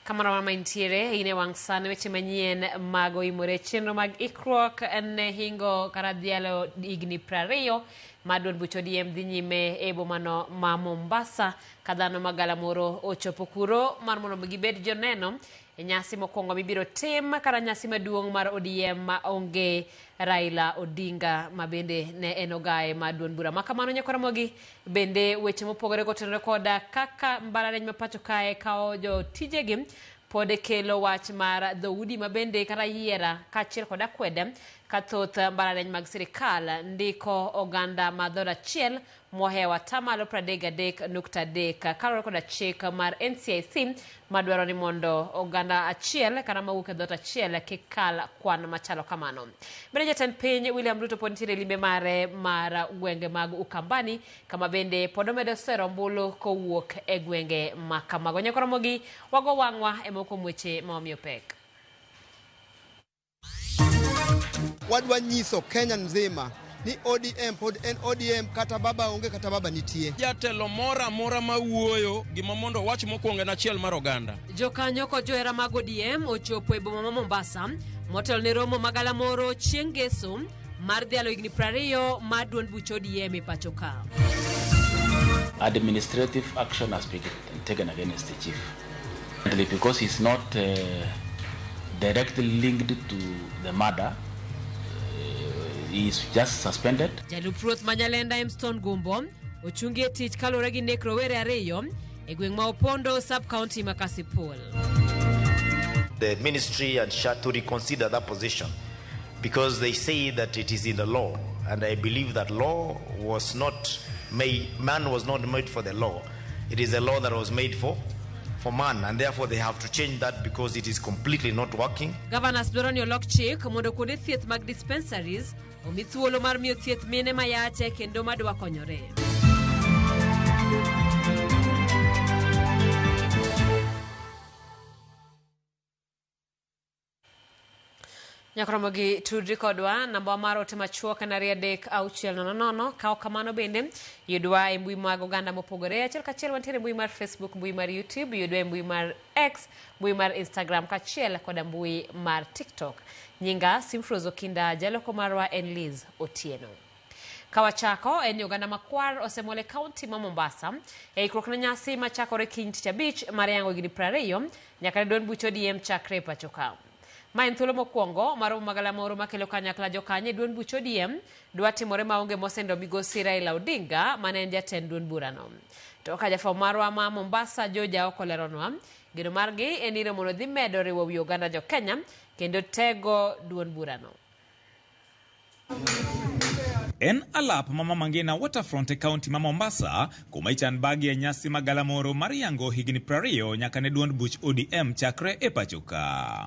Kamoro amora ma intiere, in e wang' sani weche manyien mag oimore chenro mag ikruok ne hingo kata dhialo higni 20 ma duond buch ODM dhi nyime e bomano ma Mombasa ka dhano ma galamoro ochopo kuro mar mondo mi gibed joneno e nyasi mokwongo mibiro tim kata nyasi maduong' mar ODM ma onge Raila Odinga ma bende ne en ogaye mar duond bura. Ma kamano nyakwa Ramogi bende weche mopogore kotenore koda kaka mbalariany ma pacho kae kawo jotijegi pod kelo wach mar dhoudi ma bende kata yiera kaachiel kod akwede ka thoth mbalariany mag sirikal ndiko oganda ma dhoot achiel mohewo atamalo 33.3 kaluwore koda chik mar NCIC madwaro ni mondo oganda achiel kata mawuok e dhoot achiel kik kal kwan machalo kamano. Bende jatend piny William Ruto pod nitiere e limbe mare mar gwenge mag Ukambani kama bende pod omedo sero ombulu kowuok e gwenge ma kamago. Nyakwa Ramogi wago wang'wa e moko kuom weche ma wamiyo pek. Wadwa nyiso Kenya nzima ni ODM pod en ODM kata baba onge kata baba nitie. Jatelo moro amora ma wuoyo gima mondo owach mokwongo en achiel mar oganda. Jokanyo kod johera mag ODM ochopo e boma ma Mombasa motelo ne romo ma galamoro chieng' Ngeso mar dhialo higni 20 mar duond buch ODM e pacho ka. Administrative action has been taken against the chief because he's not directly linked to the murder. He is just suspended. Jalup ruoth ma Nyalenda Emston Gumbo ochungi e tich kaluwore gi nek rowere ariyo e gweng' ma Opondo sub county ma Kasipul. The ministry and SHA to reconsider that position because they say that it is in the law, and I believe that law was not made, man was not made for the law. It is a law that was made for man, and therefore they have to change that because it is completely not working. Governors dwaro ni olok chik mondo kuonde thieth mag dispensaries omi thuolo mar miyo thieth mine mayache kendo madwa konyore. Nyakromo gi tudri kodwa namba mar ote machuok en 23600. Ka ok kamano bende yudwa e mbui mag oganda mopogore. Achiel kachiel wantiere e mbui mar Facebook, mbui mar YouTube, yudwa e mbui mar X, mbui mar Instagram kaachiel koda mbui mar TikTok. Nyinga Simfrose Okinda, jaloko marwa en Liz Otieno. Kawachako en ni oganda makwar osemol e kaunti ma Mombasa e ikruok ne nyasi machakore kiny tich abich mar yango higni 20 nyaka ne duond buch ODM chakre e pacho ka. Ma en thuolo mokwongo mar romo magalamoro makelo kanyakla jokanyo e duond buch ODM dwa timore maonge mosendo migosi Raila Odinga mane en jatend duond burano. To ka jafwambo marwa ma Mombasa George Aoko leronwa, geno margi en ni romono dhi medo riwo wi oganda jo Kenya kendo tego duond burano. En alap ma Mama Ngina Waterfront e kaunti ma Mombasa kuma ichan bagi e nyasi ma galamoro mar yango higni 20 nyaka ne duond buch ODM chakre e pacho ka.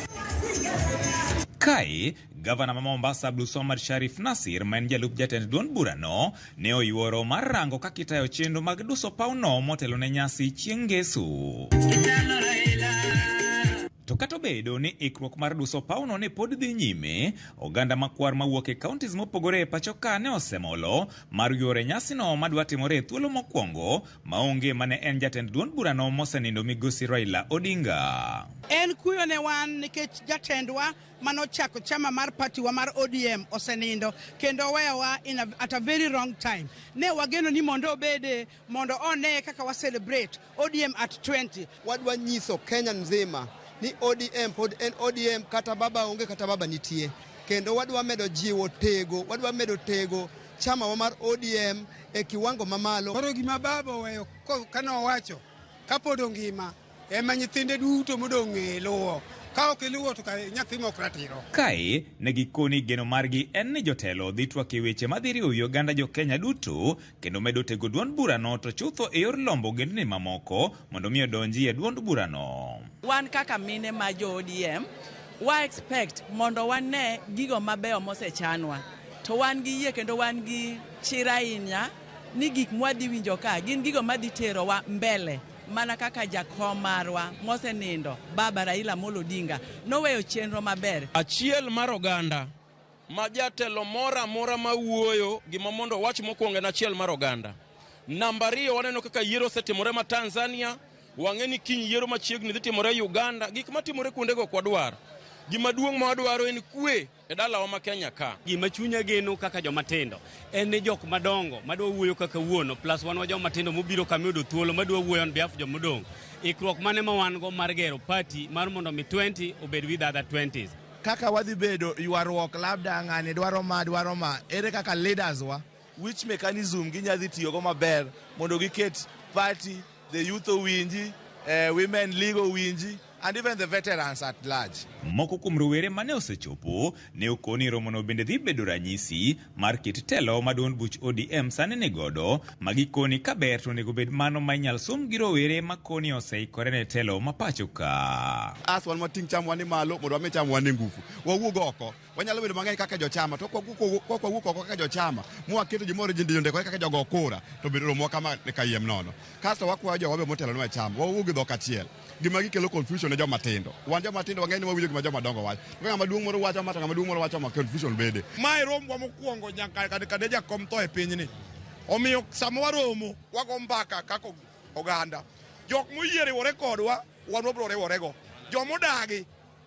Kae, gavana ma Mombasa Abdulswamad Sharif Nasir ma en jalup jatend duond burano ne oyuoro mar rango kaka itayo chenro mag duso pawno motelo ne nyasi chieng' Ngeso. To kata obedo ni ikruok mar duso pawno ne pod dhi nyime, oganda makwar mawuok e counties mopogore e pacho ka ne osemolo mar yuoro e nyasino madwa timore e thuolo mokwongo maonge mane en jatend duond burano mosenindo migosi Raila Odinga. En kuyo ne wan nikech jatendwa manochako chama mar party wa mar ODM osenindo kendo oweyowa at a very wrong time. Ne wageno ni mondo obede mondo one kaka wa celebrate ODM at 20. Wadwa nyiso Kenya nzima ni ODM pod en ODM kata baba onge kata baba nitie. Kendo wadwa medo jiwo tego, wadwa medo tego chama wa mar ODM e kiwango mamalo. Koro gima baba oweyo kane owacho kapod ongima ema nyithinde duto modong' e luwo. Ka ok iluwo to nyathi mok ratiro. Kae ne gikoni geno margi en ni jotelo dhi twak e weche madhi riwo wi oganda jo Kenya duto kendo medo tego duond burano to chutho e yor lombo ogendni mamoko mondo mi odonji e duond burano. Wan kaka mine ma jo ODM wa expect mondo wane gigo mabeyo mosechanwa to wan gi yie kendo wan gi chir ahinya ni gik mwadhi winjo ka gin gigo madhi terowa mbele mana kaka jakom marwa mosenindo Baba Raila Amolo Odinga noweyo chenro maber. Achiel mar oganda ma jatelo moro amora ma wuoyo gima mondo owach mokwongo en achiel mar oganda. Namba ariyo waneno kaka yiero osetimore ma Tanzania. Wang'e ni kiny yiero machiegni dhi timore Uganda, gik matimore kuondego ok wadwar. Gima duong' ma wadwaro en kwe e dalawa ma Kenya ka. Gima chunya geno kaka joma tindo en ni jok madongo madwa wuoyo kaka wuono plus wan wa joma tindo mobiro kama yudo thuolo madwa wuoyo on behalf joma odong'. Ikruok mane ma wan go mar gero party mar mondo mi 20 obed with other 20s. Kaka wadhi bedo ywaruok labda ng'ani dwaro ma ere kaka leaders wa which mechanism ginyadhi tiyogo maber mondo giket party, the youth owinji, women league owinji, and even the veterans at large. Moko kuom rowere mane osechopo ne okoni romono bende dhi bedo ranyisi mar kit telo ma duond buch ODM sani ni godo, ma gikoni kaber to onego bed mano ma inyal som gi rowere ma koni oseikore ne telo ma pacho ka. As wan wating' chamwa ni malo mondo wami chamwa ni ngufu. Wawuog oko, wanyalo bedo mang'eny kaka jochama, to kwa wawuok oko kaka jochama, mwaketo gimoro ji ndikore kaka jogo kura, to bedo romo kama kayiem nono. Kasto wakwayo jowa be motelonwa e chama, wawuog gi dhok achiel. Gima gikelo confusion ne joma tindo. Wan joma tindo wang'eyo ni wawinjo gima joma dongo wacho. To ka ng'ama duong' moro wacho ma to ng'ama duong' moro wacho ma confusion bede. Mae rombwa mokwongo nyaka kane jakom tho e pinyni. Omiyo sama waromo wago mbaka kaka oganda. Jok moyie riwore kodwa wan wabiro riworego. Jomodagi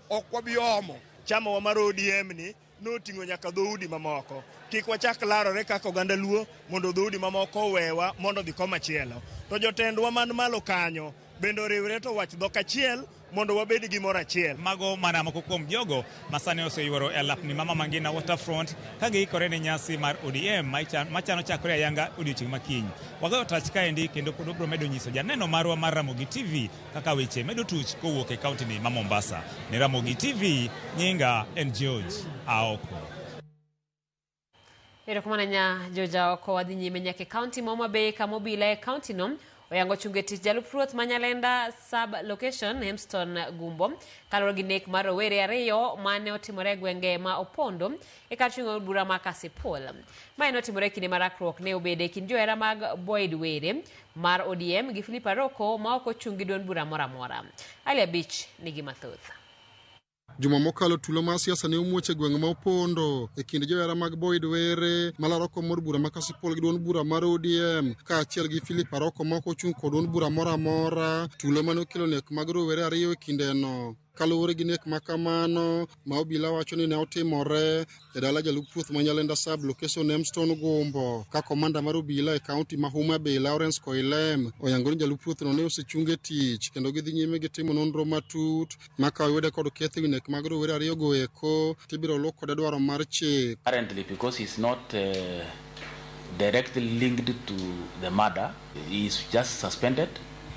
ok wabi omo. Chama wa mar ODM ni noting'o nyaka dhoudi mamoko. Kik wachak larore kaka oganda Luo mondo dhoudi mamoko owewa mondo odhi komachielo. To jotendwa man malo kanyo bende oriwre to wach dhok achiel mondo wabed gimoro achiel. Mago mana moko kuom jogo ma sani oseyuoro e alapni ma Mama Ngina Waterfront ka giikore ne nyasi mar ODM machano chakore ayanga odiochieng' ma kiny. Wagoyo tach kaendi kendo pod wabiro medo nyiso janeno marwa mar Ramogi TV kaka weche medo tuch kowuok e kaunti ni ma Mombasa. Ne Ramogi TV, nyinga en George Aoko. Erokamano nya George Aoko. Wadhi nyime nyaka e kaunti ma Homa Bay kama obila e kaunti no oyango chungo e tich jalup ruoth ma Nyalenda sub location Hemston Gumbo kaluwore gi nek mar rowere ariyo mane otimore e gwenge ma Opondo e kar chung' od bura ma Kasipul. Mae notimore e kinde ma rakruok ne obede e kind johera mag Boyd Were mar ODM gi Philip Aroko ma ok ochung' gi duond bura moro amora. Ali Abich nigi mathoth. Juma mokalo tulo mar siasa ne omuoch e gweng' ma Opondo e kind johera mag Boyd Were malaro kom od bura ma Kasipul gi duond bura mar ODM kaachiel gi Philip Aroko ma ok ochung' kod duond bura moro amora. Tulo mane okelo nek mag rowere ariyo e kindeno. Kaluwore gi nek ma kamano ma obila wacho ni ne otimore e dala jalup ruoth ma Nyalenda sub location Hemston Gumbo, ka komanda mar obila e kaunti ma Homa Bay Lawrence Koilem oyango ni jalup ruoth no ne osechung e tich kendo gidhi nyime gi timo nonro matut ma ka oyude kod ketho ewi nek mag rowere ariyo go eko tibiro luw kode dwaro mar chik. Currently, because he's not directly linked to the murder, he is just suspended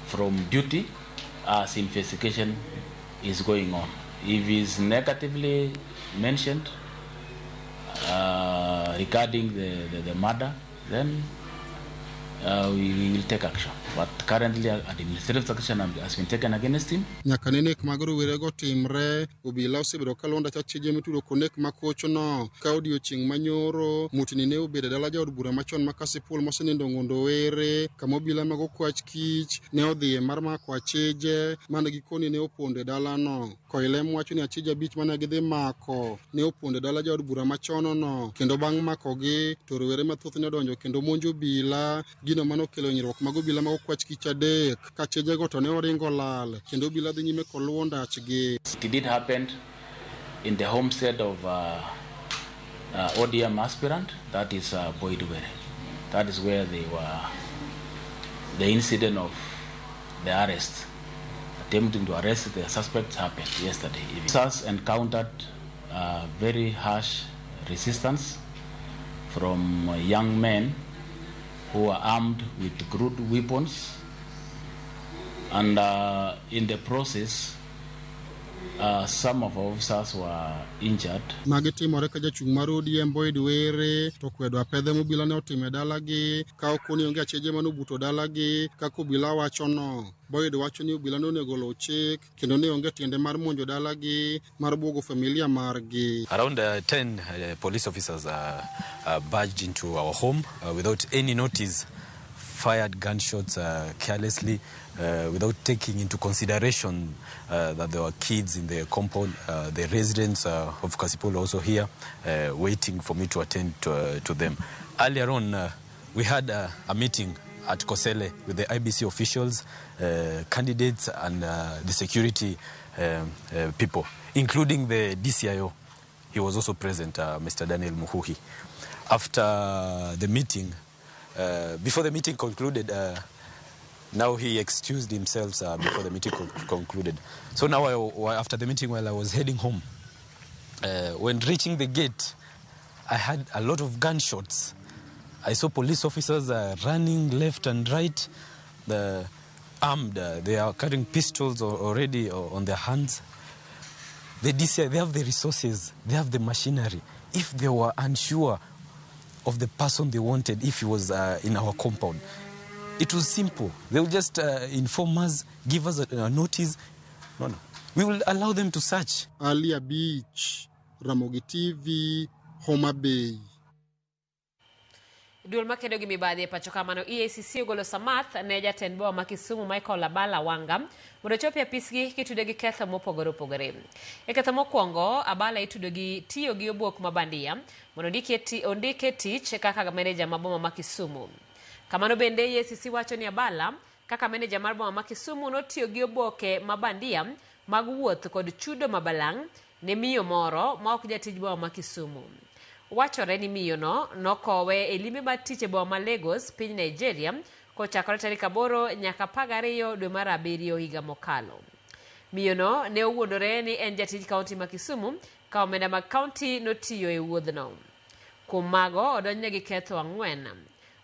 from duty as investigation is going on. If he is negatively mentioned regarding the murder, then we will take action. But currently, administrative action has been taken against him. Nyaka ne nek mag rowerego timre, obila osebedo ka luwo ndach achije mitudo kod nek makochono. Ka odiochieng' manyoro, mutni ne obedo e dala jaod bura machon ma Kasipul mosenindo Ng'ondo Were, kama obila mag okwach kich ne odhiye mar mako achije mane gikoni ne opondo e dalano. Koilem wacho ni achije abich mane gidhi mako ne opondo e dala jaod bura machonono, kendo bang' makogi to rowere mathoth ne odonjo kendo monjo obila, gino mane okelo hinyruok mag obila mag okwach kich adek, ka achijego to ne oringo lal kendo obila dhi nyime koluwo ndachgi. It did happen in the homestead of ODM aspirant, that is Boyd Were. That is where they were, the incident of the arrest, attempting to arrest the suspects happened yesterday evening. Officers encountered very harsh resistance from young men who were armed with crude weapons, and in the process, some of our officers were injured. Magi timore ka jachung' mar ODM Boyd Were to kwedo apedhe mobila ne otimo e dalagi ka ok ni onge achije mane obuto dalagi kaka obila wachono. Boyd wacho ni obila ne onego oluw chik kendo ne onge tiende mar monjo dalagi mar buogo familia margi. Around 10 police officers barged into our home without any notice, fired gunshots carelessly, without taking into consideration that there were kids in the compound. The residents of Kasipul also here waiting for me to attend to them. Earlier on, we had a meeting at Kosele with the IEBC officials, candidates, and the security people, including the DCIO. He was also present, Mr. Daniel Muhuhi. After the meeting, before the meeting concluded, now he excused himself before the meeting concluded. So now, after the meeting, while I was heading home, when reaching the gate, I had a lot of gunshots. I saw police officers running left and right, armed. They are carrying pistols already on their hands. The DCI, they have the resources, they have the machinery. If they were unsure of the person they wanted, if he was in our compound, it was simple. They will just inform us, give us a notice. No, no. We will allow them to search. Alia Beach, Ramogi TV, Homa Bay. Duol makedo gi mibadhi e pacho kamano EACC ogolo Samath ne jatend boma ma Kisumu Michael Abala Wanga mondo ochopi e apisgi kitudo gi ketho mopogore opogore. E ketho mokwongo, Abala itudo gi tiyo gi obok ma bandia mondo ondike tich kaka meneja ma boma ma Kisumu. Kamano bende EACC wacho ni Abala kaka meneja mar boma ma Kisumu notiyo gi oboke ma bandia mag wuoth kod chudo mabalang' ne miyo moro ma ok jatij boma ma Kisumu. Wachore ni miyono nokowe e limbe mar tich e boma ma Lagos, piny Nigeria, kochakore tarik 8 nyaka 12 dwe mar 7 higa mokalo. Miyono ne owuondore ni en jatij kaunti ma Kisumu ka omenda mag kaunti notiyo e wuodhno. Kuom mago, odonjne gi ketho 4: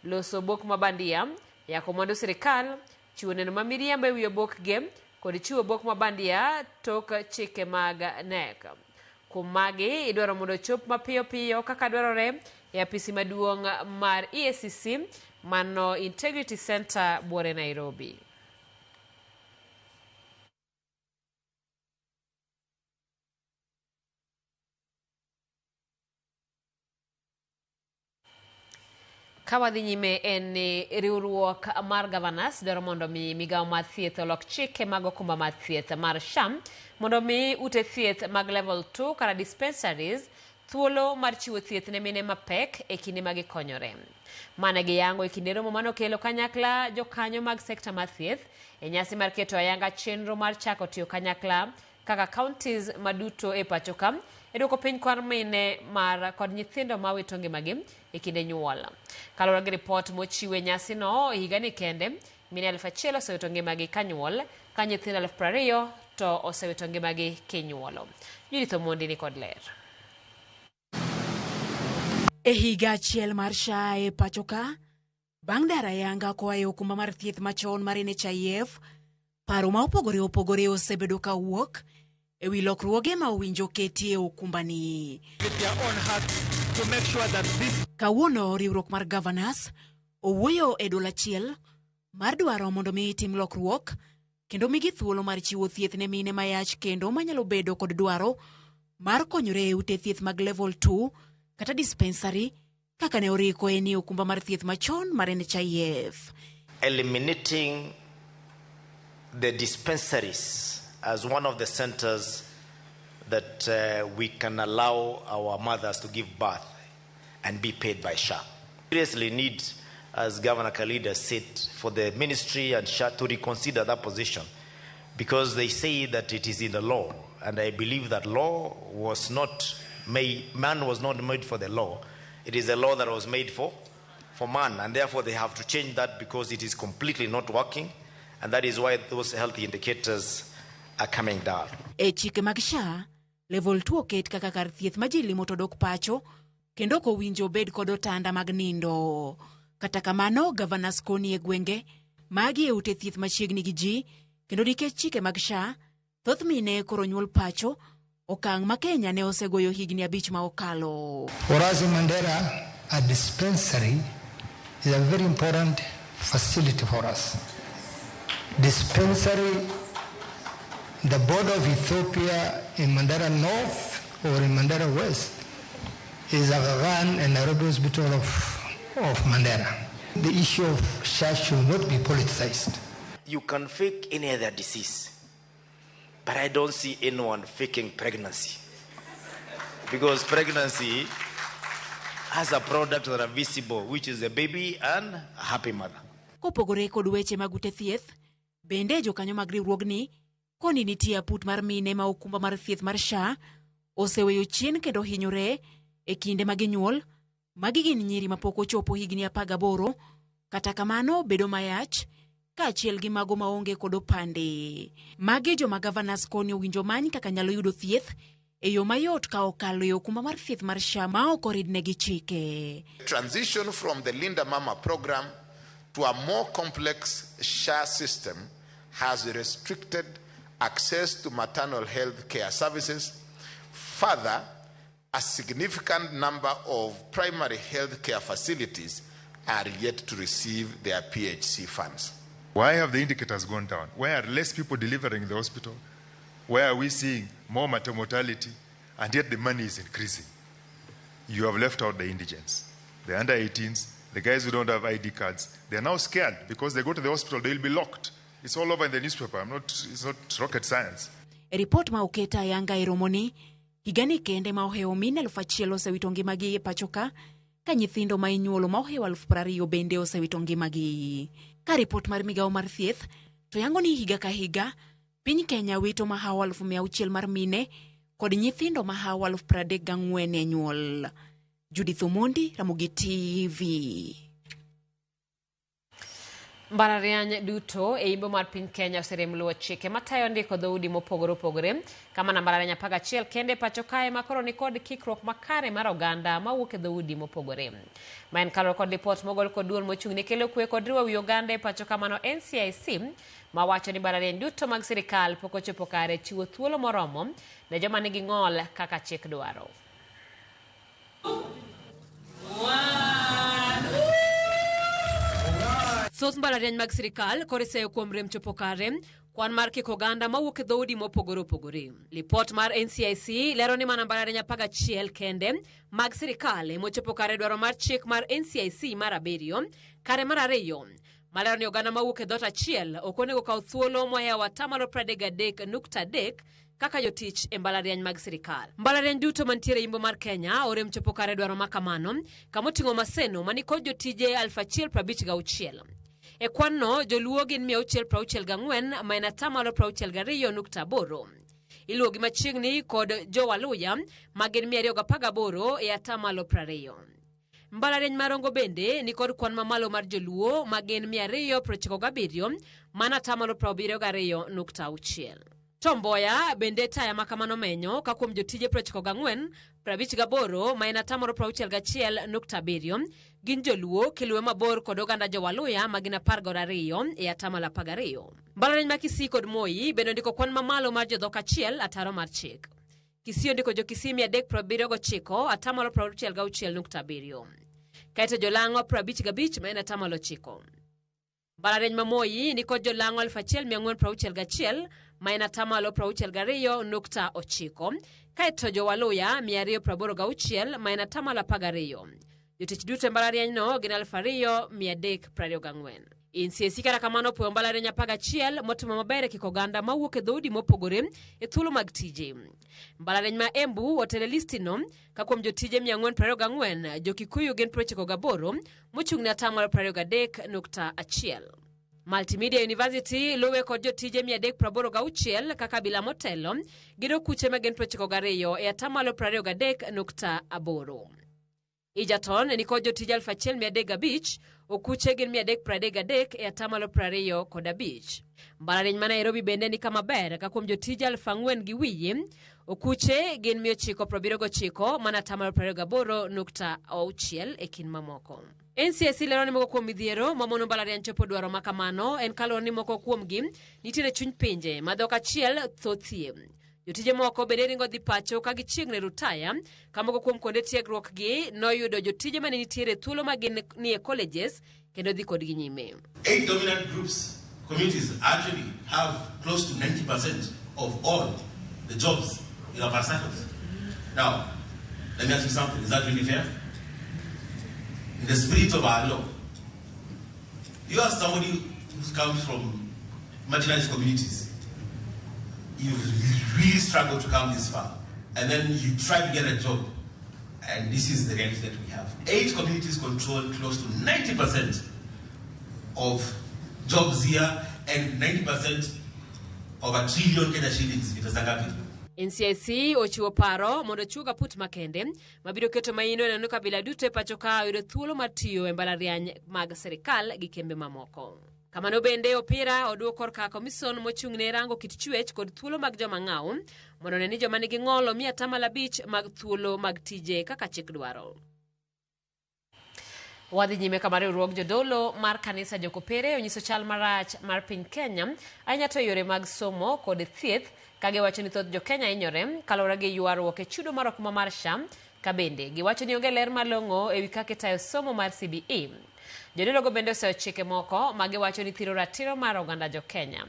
loso obok ma bandia, yako mwandu sirikal, chiwo neno ma miriambo e wi obokge, kod chiwo obok ma bandia tok chike mag KNEC. Kuom magi, idwaro mondo ochop mapiyo piyo kaka dwarore e apisi maduong' mar EACC mano Integrity Center Buore, Nairobi. Ka wadhi nyime en ni riwruok mar governors dwaro mondo mi migawo mar thieth olok chike mag okumba mar thieth mar SHA mondo mi ute thieth mag level 2 kata dispensaries thuolo mar chiwo thieth ne mine mapek e kinde ma gikonyore. Mane giyango e kinde romo manokelo kanyakla jokanyo mag sekta mar thieth e nyasi mar keto ayanga chenro mar chako tiyo kanyakla kaka counties maduto e pacho ka e duoko piny kwan mine mar kod nyithindo ma wito ngimagi e kinde nyuol. Kaluwore gi ripot mochiwe nyasino higani kende, mine 1000 osewito ngimagi ka nyuol, ka nyithindo 20,000 to osewito ngimagi kinyuolo. Judith Omondi ni kod ler. E higa achiel mar SHA e pacho ka, bang' dar ayanga koa e okumba mar thieth machon mar NHIF, paro ma opogore opogore osebedo ka wuok e wi lokruoge ma owinjo ketie e okumbani. Kawuono riwruok mar governors owuoyo e duol achiel mar dwaro mondo mi tim lokruok kendo migi thuolo mar chiwo thieth ne mine mayach kendo manyalo bedo kod dwaro mar konyore e ute thieth mag level 2 kata dispensary kaka ne oriko en e okumba mar thieth machon mar NHIF. Eliminating the dispensaries as one of the centers that we can allow our mothers to give birth and be paid by SHA. Seriously need, as Governor Khalid said, for the ministry and SHA to reconsider that position, because they say that it is in the law, and I believe that law was not made, man was not made for the law. It is a law that was made for man, and therefore they have to change that because it is completely not working, and that is why those health indicators are coming down. E chike mag SHA, level 2 oket kaka kar thieth ma ji limo to dok pacho, kendo ok owinjo obed kod otanda mag nindo. Kata kamano, governors koni e gwenge magi e ute thieth machiegni gi ji, kendo nikech chike mag SHA, thoth mine koro nyuol pacho, okang' ma Kenya ne osegoyo higni 5 ma okalo. For us in Mandera, a dispensary is a very important facility for us. Dispensary, the border of Ethiopia in Mandera North or in Mandera West is Aga Khan and Nairobi Hospital of Mandera. The issue of SHA should not be politicized. You can fake any other disease, but I don't see anyone faking pregnancy, because pregnancy has a product that are visible, which is a baby and a happy mother. Kopogore kod weche mag ute thieth, bende jokanyo mag riwruogni koni nitie aput mar mine ma okumba mar thieth mar SHA oseweyo chien kendo hinyore e kinde ma ginyuol. Magi gin nyiri mapok ochopo higni 18, kata kamano bedo mayach kaachiel gi mago maonge kod opande. Magi joma gavanas koni owinjo many kaka nyalo yudo thieth e yo mayot ka okalo e okumba mar thieth mar SHA ma ok oridnegi chike. Transition from the Linda Mama program to a more complex SHA system has restricted access to maternal health care services. Further, a significant number of primary health care facilities are yet to receive their PHC funds. Why have the indicators gone down? Why are less people delivering in the hospital? Why are we seeing more mortality? And yet the money is increasing. You have left out the indigents, the under 18s, the guys who don't have ID cards. They are now scared because they go to the hospital, they will be locked. It's all over in the newspaper. It's not rocket science. E ripot ma oket ayanga e romoni, higani kende ma ohewo mine 1,000 osewito ngimagi e pacho ka, ka nyithindo ma inyuolo ma ohewo 20,000 bende osewito ngimagi. Ka ripot mar migawo mar thieth to yango ni higa ka higa, piny Kenya wito mahawo 600,000 mar mine kod nyithindo mahawo 34,000 e nyuol. Judith Omondi, Ramogi TV. Mbalariany duto e imbo mar piny Kenya oserem luwo chike matayo ndiko dhoudi mopogore opogore kama mbalariany 11 kende pacho kae ma koro nikod kikruok makare mar oganda mawuok e dhoudi mopogore. Ma en kaluwore kod ripot mogol kod duol mochung' ne kelo kwe kod riwo wi oganda e pacho kamano NCIC mawacho ni mbalariany duto mag sirikal pok ochopo kare chiwo thuolo moromo ne joma nigi ng'ol kaka chik dwaro. Thoth mbalariany mag sirikal koro iseyo kuom rem chopo kare kwan mar kiko oganda mawuok e dhoudi mopogore opogore. Lipot mar NCIC lero ni mana mbalariany 11 kende mag sirikal emochopo kare dwaro mar chik mar NCIC mar 7 kare mar 2 malero ni oganda mawuok e dhoot achiel ok onego kaw thuolo mohewo 33.3% kaka jotich e mbalariany mag sirikal. Mbalariany duto mantiere e imbo mar Kenya orem chopo kare dwaro makamano kamoting'o Maseno manikod jotije 1,056. E kwan no joluo gin 664 ma en 62.8. Iluwo gi machiegni kod jowaluya ma gin 218 e 20. Mbalariany ma Rongo bende nikod kwan mamalo mar joluo ma gin 297 mana 72.6. Tom Mboya bende taya makamano menyo ka kuom jotije 94, 58 ma en 61.7 gin joluo kiluwe mabor kod oganda jowaluya ma gin 12 e 12. Mbalariany ma Kisii kod Moi bende ondiko kwan mamalo mar jodhok achiel ataro mar chik. Kisii ondiko jo-Kisii 379 66.7. Kaeto jolang'o 55 ma en 9. Mbalariany ma Moi nikod jolang'o 1461 ma en 62.9, kaeto jowaluya 286 ma en 12. Jotich duto e mbalariany no gin 2324. NCIC kata kamano opuoyo mbalariany 11 motimo maber e kiko oganda mawuok e dhoudi mopogore e thuolo mag tije. Mbalariany ma Embu otelo e listino ka kuom jotije 424, jo-Kikuyu gin 98 mochung' ne 23.1. Multimedia University luwe kod jotije 386 kaka bila motelo gi okuche ma gin 92 e 23.8. Egerton nikod jotije 1305, okuche gin 333 e 25. Mbalariany ma Nairobi bende ni kama ber ka kuom jotije 4,000 okuche gin 979 mana 28.6 e kind mamoko. NCIC lero ni moko kuom midhiero mamono mbalariany chopo dwaro makamano en kaluwore ni moko kuomgi nitiere chuny pinje ma dhok achiel thothie. Jotije moko bende ringo dhi pacho ka gichiegni rutaya ka moko kuom kuonde tiegruok gi noyudo jotije mane nitiere thuolo ma gin nie colleges kendo dhi kodgi nyime. 8 dominant groups, communities actually have close to 90% of all the jobs in our parastatals. Now, let me ask you something. Is that really fair? In the spirit of our law, you are somebody who comes from marginalized communities. You've really struggled to come this far, and then you try to get a job, and this is the reality that we have. 8 communities control close to 90% of jobs here and 90% of a trillion Kenya shillings ni pesa ngapi? NCIC ochiwo paro mondo ochiw kaput makende mabiro keto maino e neno kabila duto e pacho ka oyudo thuolo mar tiyo e mbalariany mag sirikal gi kembe mamoko. Kamano bende opira oduok korka komison mochung' ne rango kit chwech kod thuolo mag joma ng'aw mondo one ni joma nigi ng'ol omi 5% mag thuolo mag tije kaka chik dwaro. Wadhi nyime kama riwruog jodolo mar kanisa Jokopere onyiso chal marach mar piny Kenya ahinya to e yore mag somo kod thieth ka giwacho ni thoth jokenya hinyore kaluwore gi ywaruok e chudo mar okumba mar SHA ka bende giwacho ni onge ler malong'o ewi kaka itayo somo mar CBE. Jodologo bende oseyo chike moko ma giwacho ni thiro ratiro mar oganda jokenya.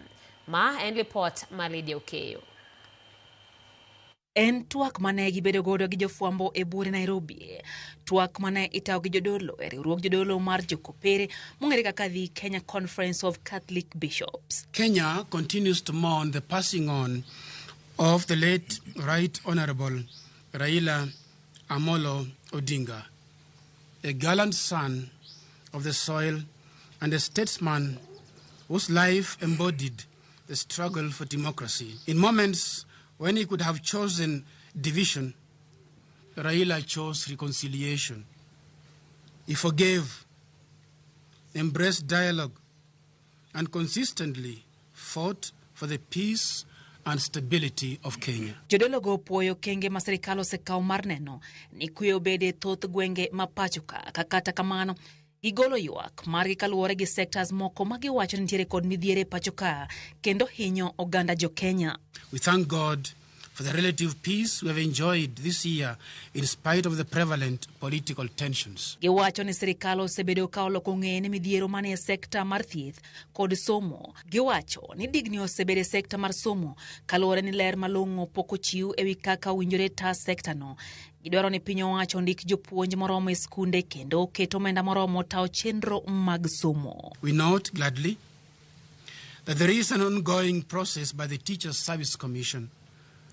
Ma en lipot ma Lydia Okeyo. En twak mane gibedo godo gi jofwambo e buore Nairobi. Twak mane itayo gi jodolo e riwruog jodolo mar Jokopere mong'ere kaka the Kenya Conference of Catholic Bishops. Kenya continues to mourn the passing on of the late Right Honorable Raila Amolo Odinga, a gallant son of the soil and a statesman whose life embodied the struggle for democracy. In moments when he could have chosen division, Raila chose reconciliation. He forgave, embraced dialogue, and consistently fought for the peace and stability of Kenya. Jodologo puoyo okenge ma sirikal osekawo mar neno ni kwe obede e thoth gwenge ma pacho ka kata kamano gigolo ywak margi kaluwore gi sectors moko ma giwacho ni nitiere kod midhiero e pacho ka kendo hinyo oganda jo Kenya. We thank God for the relative peace we have enjoyed this year in spite of the prevalent political tensions. Giwacho ni sirikal osebedo ka oloko ng'eye ne midhiero manie sekta mar thieth kod somo. Giwacho ni digni osebedo e sekta mar somo kaluwore ni ler malong'o pok ochiw ewi kaka owinjore ta sektano. Gidwaro ni piny owacho ondik jopuonj moromo e skunde kendo oket omenda moromo tayo chenro mag somo. We note gladly that there is an ongoing process by the Teachers Service Commission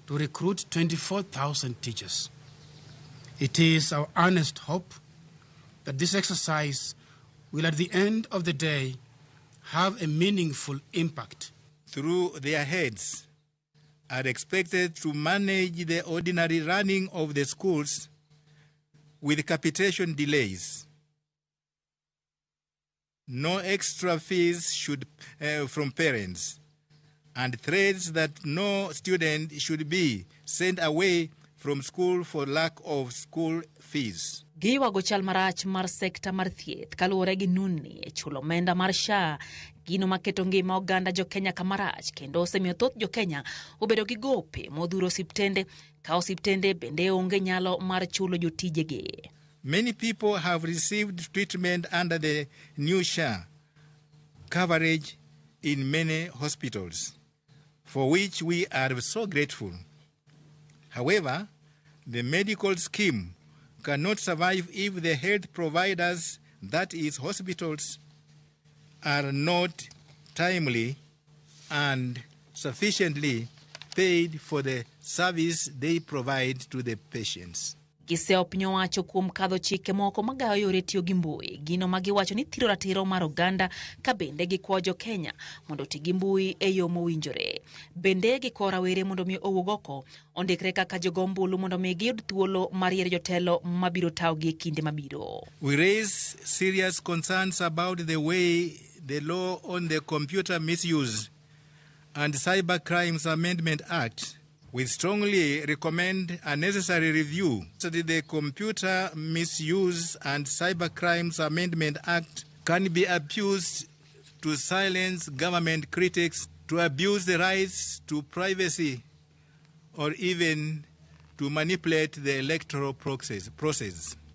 to recruit 24,000 teachers. It is our earnest hope that this exercise will at the end of the day have a meaningful impact. Through their heads are expected to manage the ordinary running of the schools with capitation delays. No extra fees should from parents, and threats that no student should be sent away from school for lack of school fees. Giywago chal marach mar sekta mar thieth kaluwore gi nunni e chulo omenda mar SHA, gino maketo ngima oganda jo Kenya kamarach kendo osemiyo thoth jo Kenya obedo gi gope modhuro osiptende ka osiptende bende onge nyalo mar chulo jotijegi. Many people have received treatment under the new SHA coverage in many hospitals, for which we are so grateful. However, the medical scheme cannot survive if the health providers, that is hospitals, are not timely and sufficiently paid for the service they provide to the patients. Giseyo piny owacho kuom kadho chike moko magayo yore tiyo gi mbui, gino ma giwacho ni thiro ratiro mar oganda ka bende gikwayo jo Kenya mondo oti gi mbui e yo mowinjore. Bende gikwayo rawere mondo mi owuog oko ondikre kaka jogo ombulu mondo mi giyud thuolo mar yiero jotelo mabiro tayogi e kinde mabiro. We raise serious concerns about the way the law on the Computer Misuse and Cyber Crimes Amendment Act. We strongly recommend a necessary review so that the Computer Misuse and Cyber Crimes Amendment Act can be abused to silence government critics, to abuse the rights to privacy, or even to manipulate the electoral process.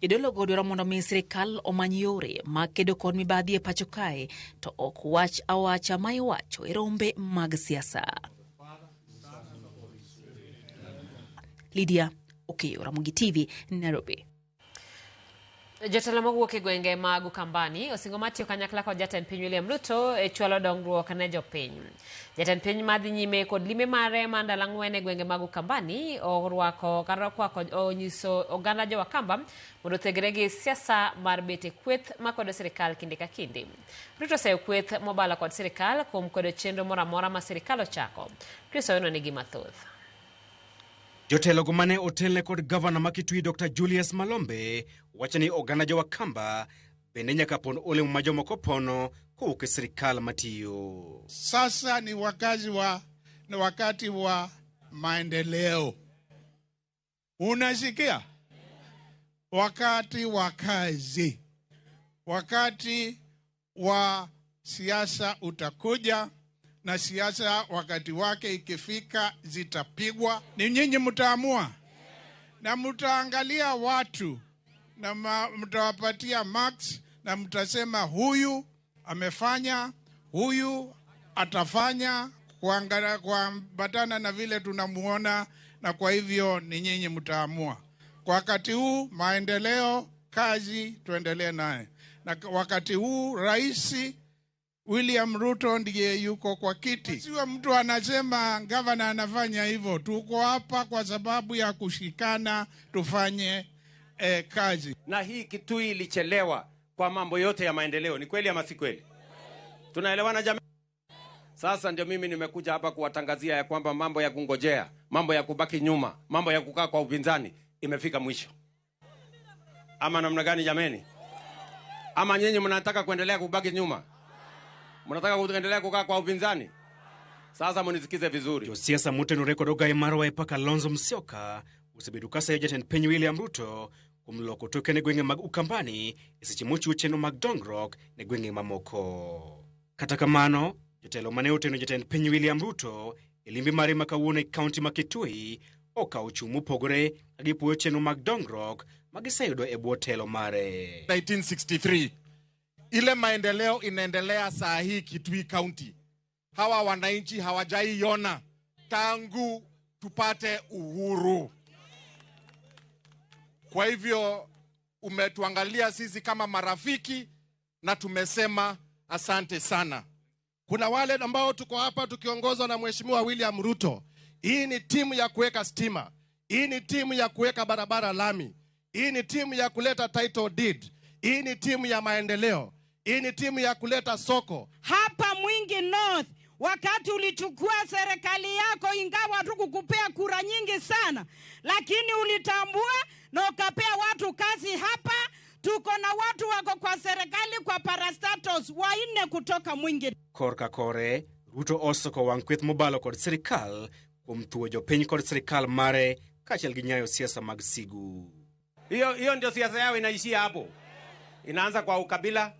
Jodologo dwaro mondo mi sirikal omany yore mag kedo kod mibadhi e pacho kae to ok wach awacha ma iwacho e rombe mag siasa. Lydia Okeyo, Ramogi TV, Nairobi. Jotelo mowuok e gwenge mag Ukambani osingo mar tiyo kanyakla kod jatend piny William Ruto e chwalo dongruok ne jopiny. Jatend piny madhi nyime kod limbe mare mar ndalo ang'wen e gwenge mag Ukambani orwako kata okwako onyiso oganda jo Wakamba mondo othegre gi siasa mar bet e kweth makwedo sirikal kinde ka kinde. Ruto oseyo kweth mobalo kod sirikal kuom kwedo chenro moro amora ma sirikal ochako. Chris Owino nigi mathoth. Jotelogo mane otelne kod gavana ma Kitui Dr. Julius Malombe wacho ni oganda jo Wakamba bende nyaka pon olemo ma jomoko pono kowuok e sirikal matiyo. Sasa ni ni wakati wa maendeleo. Unasikia? Wakati wa kazi, wakati wa siasa utakuja, na siasa wakati wake ikifika zitapigwa. Ni nyinyi mtaamua, na mtaangalia watu na mtawapatia marks, na mtasema huyu amefanya, huyu atafanya, kuambatana na vile tunamuona, na kwa hivyo ni nyinyi mtaamua. Kwa wakati huu maendeleo, kazi tuendelee naye. Na wakati huu Rais William Ruto ndiye yuko kwa kiti. Sio mtu anasema gavana anafanya hivyo. Tuko hapa kwa sababu ya kushikana tufanye kazi. Na hii Kitui ilichelewa kwa mambo yote ya maendeleo. Ni kweli ama si kweli? Tunaelewana jamii? Sasa ndio mimi nimekuja hapa kuwatangazia ya kwamba mambo ya kungojea, mambo ya kubaki nyuma, mambo ya kukaa kwa upinzani imefika mwisho. Ama namna gani jameni? Ama nyinyi mnataka kuendelea kubaki nyuma? Mnataka kuendelea kukaa kwa upinzani? Sasa mnisikize vizuri. Josiasa motenore kod ogai mar Wiper Kalonzo Musyoka osebedo ka sayo jatend piny William Ruto kuom loko toke ne gwenge mag Ukambani e seche mochiwo chenro mag dongruok ne gwenge mamoko. Kata kamano, jotelo mane oteno jatend piny William Ruto e limbe mare ma kawuono e kaunti ma Kitui okawo chung' mopogore ka gipuoyo chenro mag dongruok ma giseyudo e bwo telo mare. 1963 ile maendeleo inaendelea saa hii Kitui County, hawa wananchi hawajaiona tangu tupate uhuru. Kwa hivyo umetuangalia sisi kama marafiki na tumesema asante sana. Kuna wale ambao tuko hapa tukiongozwa na Mheshimiwa William Ruto. Hii ni timu ya kuweka stima. Hii ni timu ya kuweka barabara lami. Hii ni timu ya kuleta title deed. Hii ni timu ya maendeleo. Hii ni timu ya kuleta soko. Hapa Mwingi North, wakati ulichukua serikali yako, ingawa hatukukupea kura nyingi sana, lakini ulitambua na ukapea watu kazi hapa. Tuko na watu wako kwa serikali kwa parastatos 4 kutoka Mwingi. Korka kore, Ruto osoko wang' kweth mobalo kod sirikal kuom thuo jopiny kod sirikal mare kaachiel gi nyayo siasa mag sigu. Hiyo ndio siasa yao inaishia hapo. Inaanza kwa ukabila,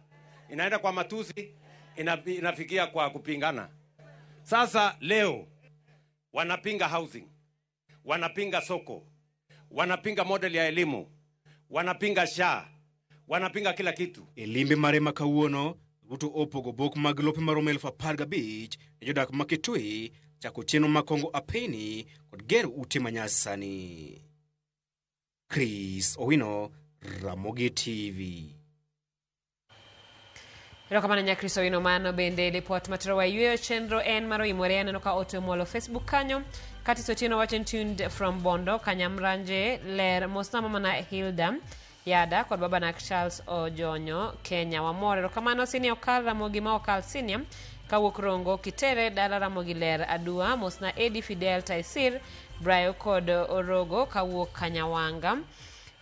inaenda kwa matusi, inafikia kwa kupingana. Sasa leo wanapinga housing, wanapinga soko, wanapinga model ya elimu, wanapinga SHA, wanapinga kila kitu. E limbe mare ma kawuono, Ruto opogo bok mag lope maromo 15,000 ne jodak ma Kitui chako chenro mag kongo apeni kod gero ute manyasani. Chris Owino, Ramogi TV. Erokamano nya Chris Owino. Mano bende ripot matero wa yweyo chenro en mar oimore. Aneno ka ote omolo Facebook kanyo. Katis Otieno wacho tuned from Bondo, Kanyamranje, ler mosna mama na Hilda Yada kod babana Charles Ojonyo, Kenya. Wamor. Erokamano Senior Okal Ramogi ma Okal Senior kawuok Rongo Kitere dala Ramogi ler Adua. Mosna Edi Fidel Taisir Brayo kod Orogo kawuok Kanyawanga.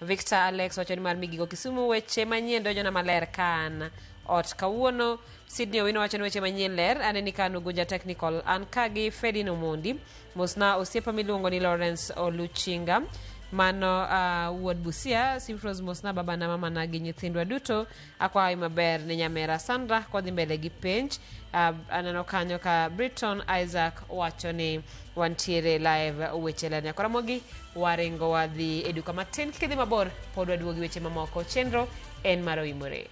Victor Alex wacho ni mar Migigo Kisumu, weche manyien donjona maler kan ot kawuono. Sydney Owino wacho ni weche manyien ler aneni kan Ugunja Technical an kagi Ferdin Omondi. Mosna osiepa miluongo ni Lawrence Oluchinga mano wuod Busia. Simfros mosna baba na mama na gi nyithindwa duto. Akwayo maber ne nyamera Sandra kodhi mbele gi penj. Aneno kanyo ka Briton Isaac wacho ni wantiere live weche ler nyakora Ramogi. Waringo wadhi e duka matin, kik idhi mabor, pod waduogi weche mamoko. Chenro en mar oimore.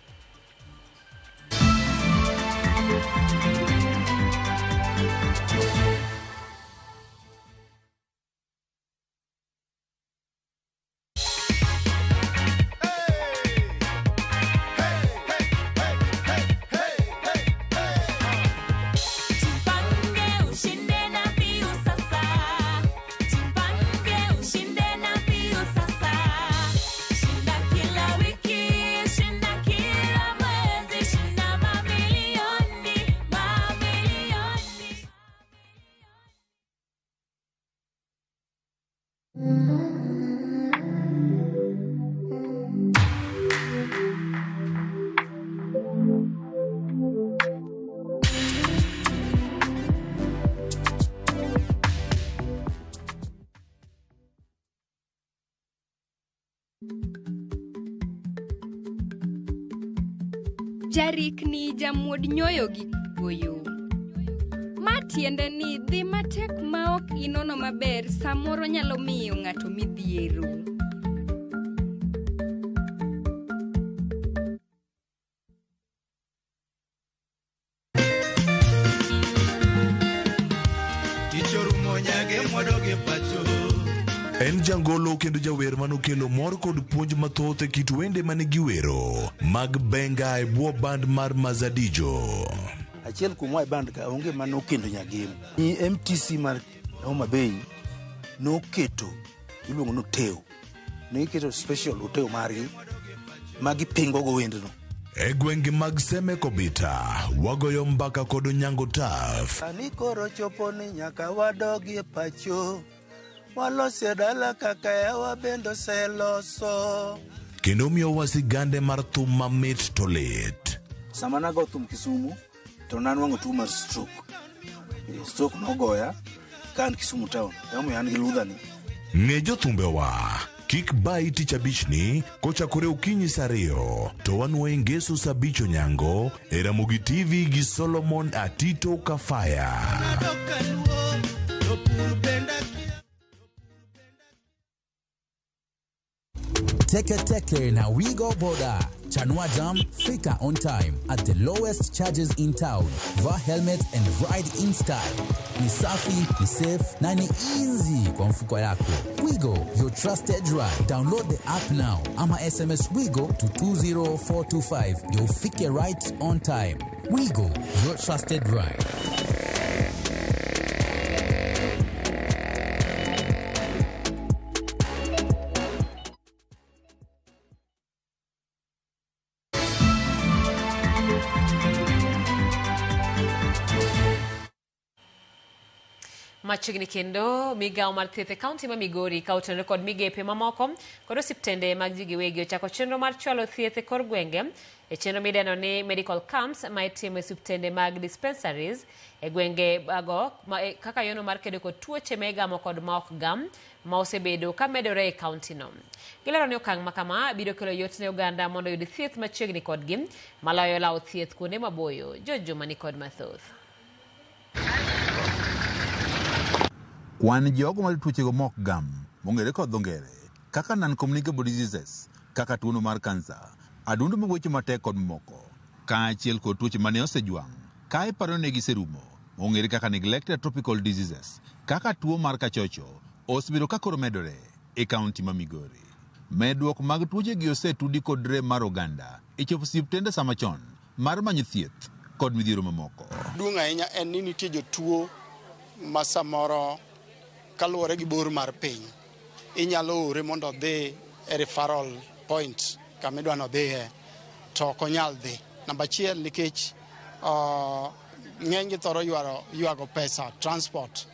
Jarikni jamuod nyoyo gi goyo. Ma tiende ni dhi matek ma ok inono maber samoro nyalo miyo ng'ato midhiero. Tich orumo nyage mwadog e pacho. En jangolo kendo jawer manokelo mor kod puonj mathoth e kit wende mane giwero mag benga e bwo band mar Mazadijo. Achiel kuomwa e band ka onge mane okendo Nyagem. Ni MTC mar Homa Bay noketo iluongo ni oteo. Ne giketo special oteo margi ma gipingo go wendno. E gwenge mag Seme Kobita, wagoyo mbaka kod Onyango Taf. Sani koro chopo ni nyaka wadogie pacho. Walosie dala kaka yawa bende oseloso. Kendo miyowa sigande mar thum mamit to lit. Sama nago thum Kisumu to nanwang'o tuo mar stroke. Stroke nogoya ka an Kisumu town. Emomiyo an gi ludhani. Ng'e jothumbewa kik bayi tich abichni kochakore okinyi saa 2 to wanwoye ngeso saa 5 onyango e Ramogi TV gi Solomon Atito Kafaya. Teke Teke na Wigo Boda. Chanua Jam, fika on time at the lowest charges in town. Vaa helmet and ride in style. Ni safi, ni safe na ni easy kwa mfuko yako. Wigo, your trusted ride. Download the app now ama SMS Wigo to 20425. You'll fike right on time. Wigo, your trusted ride. Machiegni kendo migawo mar thieth e kaunti ma Migori ka otenore kod migepe mamoko kod osiptende mag ji giwegi ochako chenro mar chwalo thieth e kor gwenge e chenro midendo ni medical camps ma itimo e osiptende mag dispensaries e gwenge mago kaka yono mar kedo kod tuoche ma igamo kod ma ok gam ma osebedo ka medore e kaunti no. Gilero ni okang' ma kama biro kelo yot ne oganda mondo oyud thieth machiegni kodgi maloyo lawo thieth kuonde maboyo. George Juma ni kod mathoth. Kwan jogo mar tuochego mok gam mong'ere kod dho ngere kaka non-communicable diseases kaka tuono mar kansa, adundo magwecho matek kod mamoko, kaachiel kod tuoche mane osejwang' ka iparo ni giserumo mong'ere kaka neglected tropical diseases kaka tuo mar kachocho osebedo ka koro medore e kaunti ma Migori. Medruok mag tuochegi osetudi kod rem mar oganda e chopo osiptende sama chon mar manyo thieth kod midhiero mamoko. Duong' ahinya en ni nitie jotuo ma samoro kaluwore gi bor mar piny inyalo ore mondo odhi e referral point kama idwa ni odhiye to ok onyal dhi. Namba achiel nikech ng'eny gi thoro ywago pesa transport.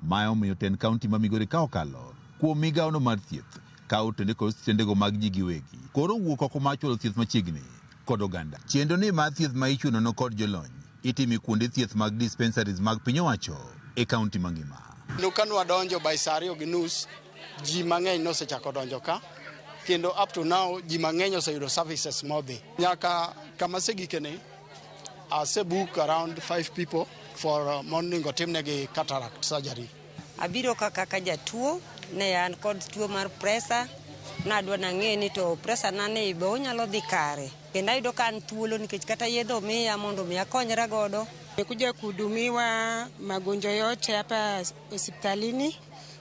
Mae omiyo tend kaunti ma Migori ka okalo kuom migawono mar thieth ka otende kod osiptendego mag ji giwegi koro wuok oko mar chwalo thieth machiegni kod oganda. Chenro ni mar thieth ma ichiwo nono kod jolony itimo e kuonde thieth mag dispensaries mag piny owacho e kaunti mangima. Ka nwadonjo by saa 2:30 ji mang'eny nosechako donjo ka kendo up to now ji mang'eny oseyudo services modhi. Nyaka kama asegikeni asebook around 5 people for monego timnegi cataract surgery. Abiro kaka jatuo ne an kod tuo mar pressure nadwa nang'e ni to pressure na ni be onyalo dhi kare kendo ayudo ka an thuolo nikech kata yedhe omiya mondo mi akonyra godo. Nimekuja kuhudumiwa magonjwa yote hapa hospitalini.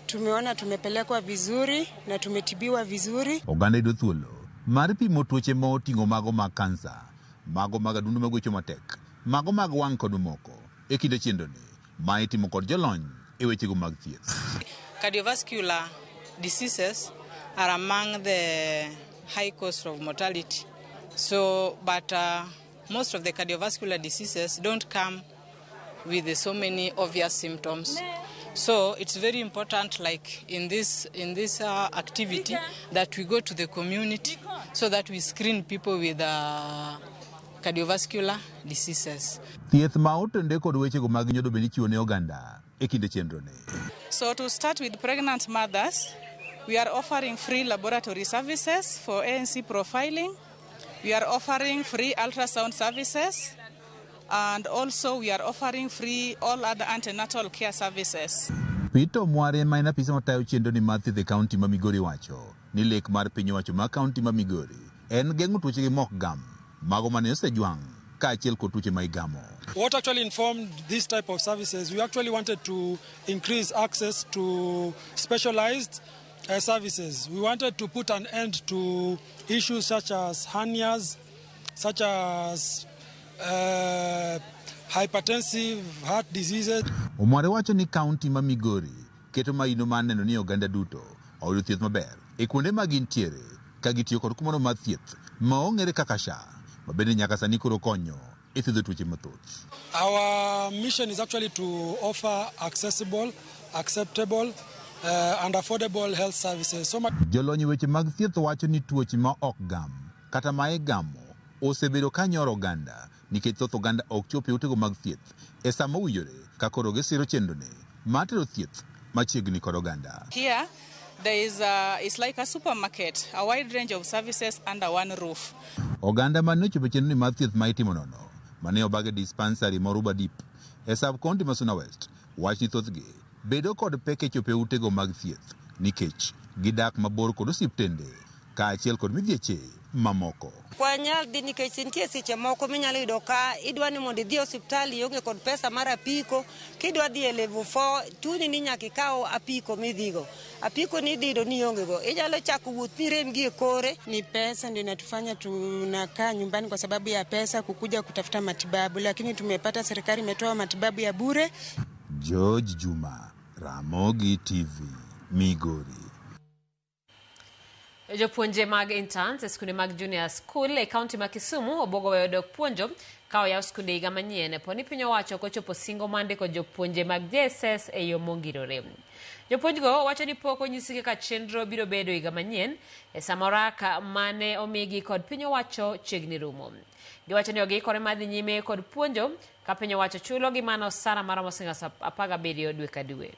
Tumeona tumepelekwa vizuri na tumetibiwa vizuri. Oganda yudo thuolo mar pimo tuoche ma oting'o mago mag kansa, mago mag adundo magwecho matek, mago mag wang' kod mamoko e kinde chenroni ma itimo kod jolony e wechego mag thieth. Cardiovascular diseases are among the high cost of mortality. So, but most of the cardiovascular diseases don't come with so many obvious symptoms. So it's very important, like in this activity, that we go to the community so that we screen people with cardiovascular diseases. Thieth ma otenore kod wechego mag nyodo bende ichiwo ne oganda e kinde chenro ni. So to start with pregnant mothers, we are offering free laboratory services for ANC profiling. We are offering free ultrasound services. And also we are offering free all other antenatal care services. Peter Mware ma en apisa matayo chenro ni mar thieth e kaunti ma Migori wacho ni lek mar piny owacho ma kaunti ma Migori en geng'o tuoche gi mok gam mago mane osejwang' kaachiel kod tuoche ma igamo. What actually informed this type of services, we actually wanted to increase access to specialized services. We wanted to put an end to issues such as hernias, such as hypertensive heart diseases. Omware wacho ni kaunti ma Migori keto maino mar neno ni oganda duto oyudo thieth maber e kuonde ma gintiere ka gitiyo kod kumoro mar thieth ma ong'ere kaka SHA ma bende nyaka sani koro konyo e thiedho tuoche mathoth. Our mission is actually to offer accessible, acceptable and affordable health services. So jolony weche mag thieth wacho ni tuoche ma ok gam kata ma igamo osebedo ka nyoro oganda nikech thoth oganda ok chop e utego mag thieth e sama owinjore ka koro gisiro chenrone mar tero thieth machiegni kod oganda. Here there is it's like a supermarket, a wide range of services under one roof. Oganda mane ochopo e chenro mar thieth ma itimo nono mane obag e dispensary ma Ruba Deep e sub county ma Suna West wach ni thothgi bedo kod pek e chopo e utego mag thieth nikech gidak mabor kod osiptende kaachiel kod midhieche mamoko. Kwanyal dhi nikech nitie seche moko minyalo yudo ka idwa ni mondo idhi e osiptal ionge kod pesa mar apiko, kidwa dhi e level 4 chuni ni nyaka ikaw apiko midhigo. Apiko ni idhi yudo ni ionge go. Inyalo chako wuoth mirem gi e kore. Ni pesa ndio inatufanya tunakaa nyumbani kwa sababu ya pesa kukuja kutafuta matibabu, lakini tumepata serikali imetoa matibabu ya bure. George Juma, Ramogi TV, Migori. Jopuonje mag interns e skunde mag junior school e kaunti ma Kisumu obuogo weyo dok puonjo ka oyaw skunde higa manyien po ni piny owacho ok ochopo singo mar ndiko jopuonje mag JSS e yo mongirore. Jopuonjgo wacho ni pok onyisgi kaka chenro biro bedo higa manyien e sama oraka mane omigi kod piny owacho chiegni rumo. Giwacho ni giikore mar dhi nyime kod puonjo ka piny owacho chulogi mana osara maromo siling 17 dwe ka dwe.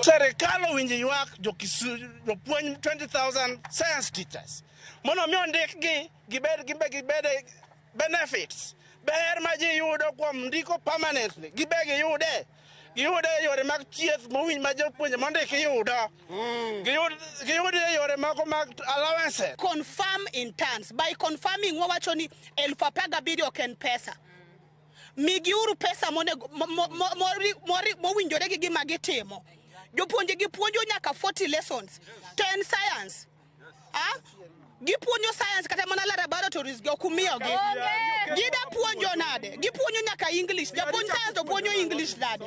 Serikal owinjo ywak jopuonj 20,000 science teachers mondo mi ondikgi gibed benefits ber ma ji yudo kuom ndiko permanently gibe giyude e yore mag thieth mowinj ma jopuonje mondiki yudo giyude e yore moko mag allowances. Confirm interns by confirming wawacho ni 17,000 ok en pesa. Migiuru pesa mowinjore gi gima gitimo. Jopuonje gipuonjo nyaka 40 lessons, 10 science. Gipuonjo science kata mana laboratories gi ok umiyogi. Gida puonjo nade? Gipuonjo nyaka English. Japuonj science to puonjo English nade?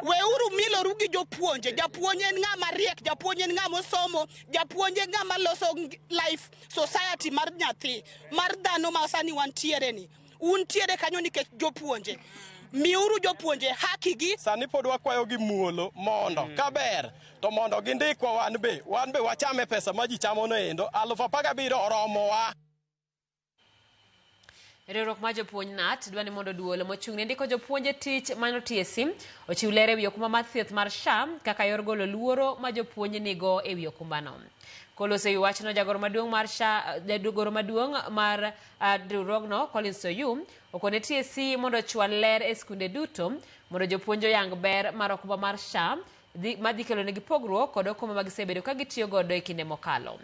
Weuru miloru gi jopuonje. Japuonj en ng'ama riek, japuonj en ng'ama osomo, japuonj en ng'ama loso life society mar nyathi, mar dhano ma sani wantiere ni. Untiere kanyo nikech jopuonje. Miuru jopuonje haki gi. Sani pod wakwayo gi muolo mondo kaber to mondo gindikwa wan be wachame pesa ma ji chamo no endo 17,000 oromowa. Riwruok mar jopuonj KNUT dwa ni mondo duol mochung' ne ndiko jopuonje tich mano TSC ochiw ler ewi okumba mar thieth mar SHA kaka yor golo luoro ma jopuonj nigo ewi okumbano. Koloso ewi wachno, jagoro maduong' mar SHA, jagoro maduong' mar riwruogno Collins Oyum okone TSC mondo ochwal ler e skunde duto mondo jopuonj oyang ber mar okumba mar SHA madhi kelo negi pogruok kod okumba ma gisebedo ka gitiyo godo e kinde mokalo.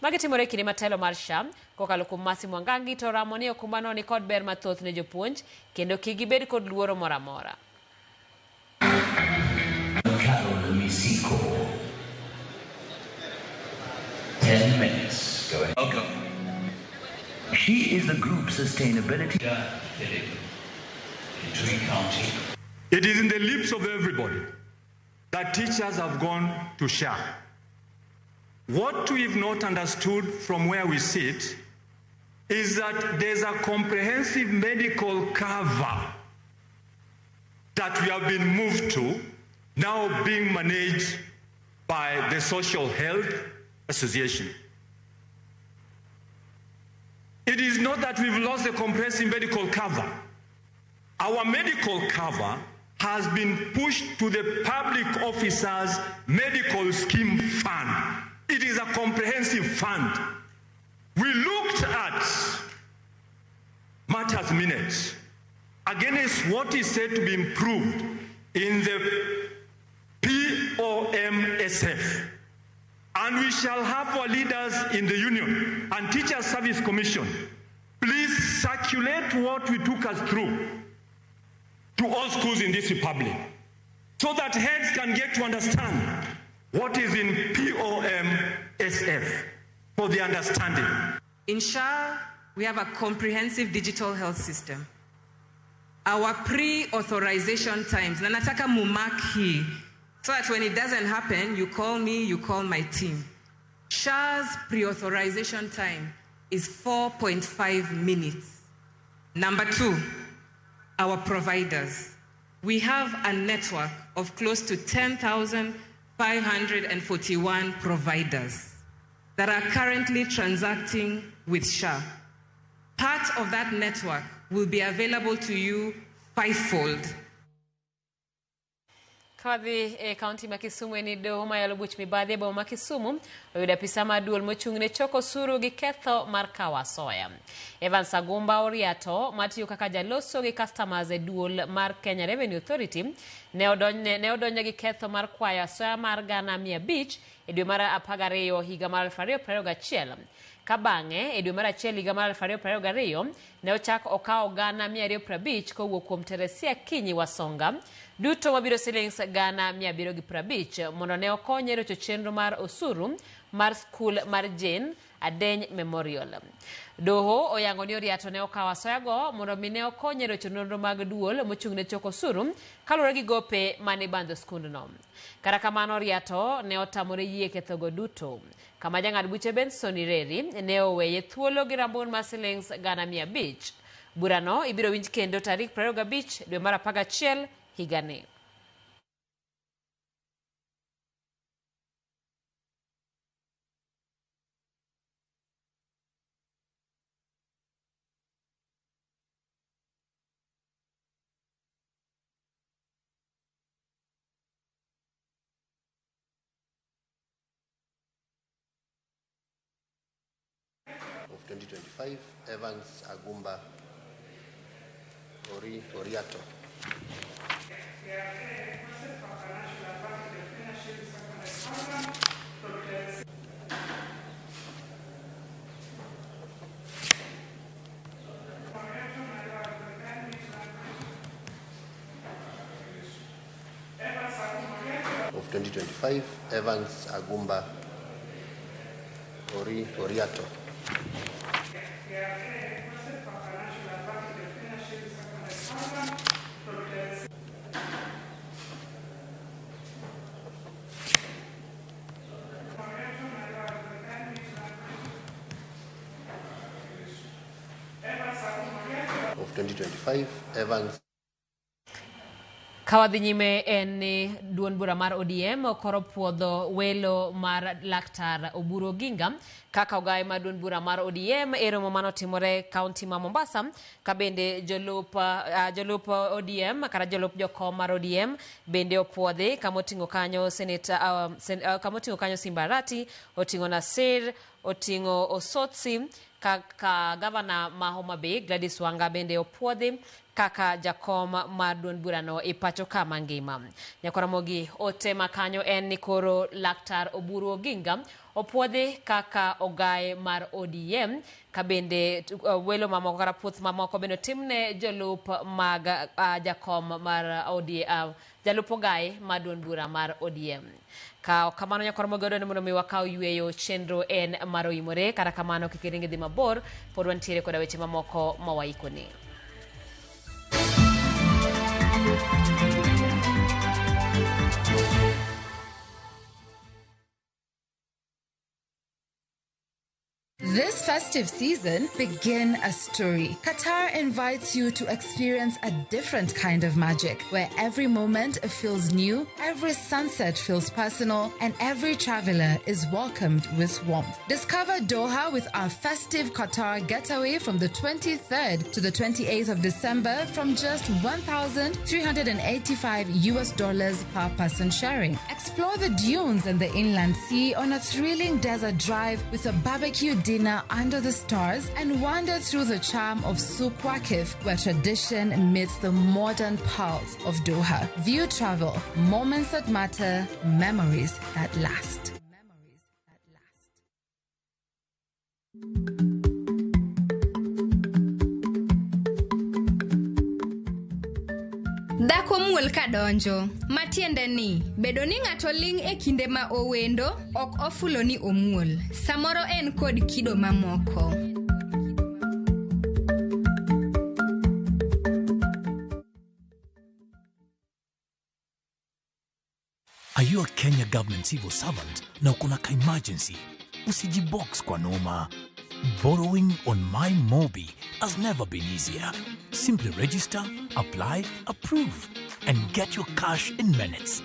Magi timore e kinde ma telo mar SHA kokalo kuom Mercy Mwangangi to oramo ni okumbano ni kod ber mathoth ne jopuonj kendo kik gibed kod luoro moro amora. Carol Misiko. 10 minutes. Go ahead. Welcome. She is the group sustainability. Philip, Kitui County. It is in the lips of everybody that teachers have gone to SHA. What we've not understood from where we sit is that there's a comprehensive medical cover that we have been moved to, now being managed by the Social Health Association. It is not that we've lost the comprehensive medical cover. Our medical cover has been pushed to the Public Officers Medical Scheme Fund. It is a comprehensive fund. We looked at matters minutes against what is said to be improved in the POMSF. And we shall have our leaders in the union and Teacher Service Commission. Please circulate what we took us through to all schools in this republic so that heads can get to understand what is in POMSF for the understanding. In SHA, we have a comprehensive digital health system. Our pre-authorization times, na nataka mumark hii, so that when it doesn't happen, you call me, you call my team. SHA's pre-authorization time is 4.5 minutes. Number two, our providers. We have a network of close to 10,541 providers that are currently transacting with SHA. Part of that network will be available to you fivefold. Kadhi e kaunti ma Kisumu en doho mayalo buch mibadhi e boma ma Kisumu oyudo apisa mar duol mochung' ne choko osuru gi ketho mar kawo asoya. Evans Agumba Oriato matiyo kaka jaloso gi customers e duol mar Kenya Revenue Authority ne odonjne gi ketho mar kwayo asoya mar 500,000 e dwe mar 12 higa mar 2021. Ka bang'e e dwe mar 1 higa mar 2022 ne ochak okawo 250,000 kowuok kuom Teresia Kinyi Wasonga duto mabiro silings 750,000 mondo ne okonye rocho chenro mar osuru mar skul mar Jane Adeny Memorial. Doho oyango ni Oriato ne okawo asoyago mondo mi ne okonye rocho nonro mag duol mochung' ne choko osuru kaluwore gi gope mane ibandho skundno. Kata kamano Oriato ne otamore yie kethogo duto. Kama jang'ad buche Benson Ireri ne oweye thuolo gi rambun mar silings 500,000. Burano ibiro winj kendo tarik 25 dwe mar 11 higani. Of 2025, Evans Agumba Oriato. Of 2025, Evans Agumba Oriato. Of 2025, Evans. Kawadhi nyime en ni duond bura mar ODM koro puodho welo mar Laktar Oburu Oginga kaka ogaye mar duond bura mar ODM e romo manotimore kaunti ma Mombasa, ka bende jolup ODM kata jolup jokom mar ODM bende opuodhi kamoting'o kanyo seneta kamoting'o kanyo Simba Arati, oting'o Nasir, oting'o Osotsi kaka gavana ma Homa Bay Gladys Wanga bende opuodhi kaka jakom mar duond burano e pacho ka mangima. Nyakoramogi ote makanyo en ni koro Laktar Oburu Oginga opuodhi kaka ogaye mar ODM, ka bende welo mamoko kata puoth mamoko bende otimne jolup mag jakom mar ODM, jalup ogaye mar duond bura mar ODM. Ka kamano nyakoramogi odoni mondo mi wakaw yweyo chenro en mar oimore. Kata kamano kik iring idhi mabor, pod wantiere koda weche mamoko mawaikoni. This festive season, begin a story. Qatar invites you to experience a different kind of magic, where every moment feels new, every sunset feels personal, and every traveler is welcomed with warmth. Discover Doha with our festive Qatar getaway from the 23rd to the 28th of December from just $1,385 per person sharing. Explore the dunes and the inland sea on a thrilling desert drive with a barbecue dinner under the stars and wander through the charm of Souk Waqif, where tradition meets the modern pulse of Doha. View Travel, moments that matter, memories that last. Dhako muol kadonjo, matiende ni bedo ni ng'ato ling' e kinde ma owendo ok ofulo ni omuol. Samoro en kod kido mamoko. Are you a Kenya government civil servant na uko na ka emergency? Usijibox kwa noma. Borrowing on MyMobi has never been easier. Simply register, apply, approve, and get your cash in minutes.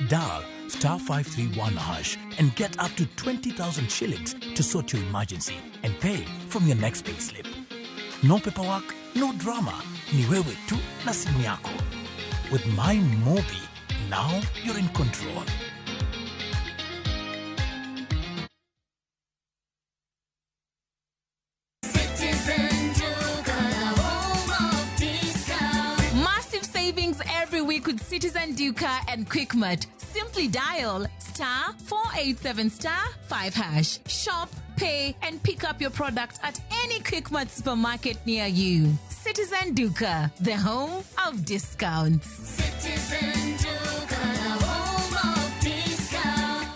Dial star 531 hash and get up to 20,000 shillings to sort your emergency and pay from your next payslip. No paperwork, no drama. Ni wewe tu na simu yako. With MyMobi, now you're in control. Massive savings every week with Citizen Duka and Quickmart. Simply dial star 487 star 5 hash. Shop, pay, and pick up your products at any Quickmart supermarket near you. Citizen Duka, the home of discounts. Citizen Duka, the home of discount.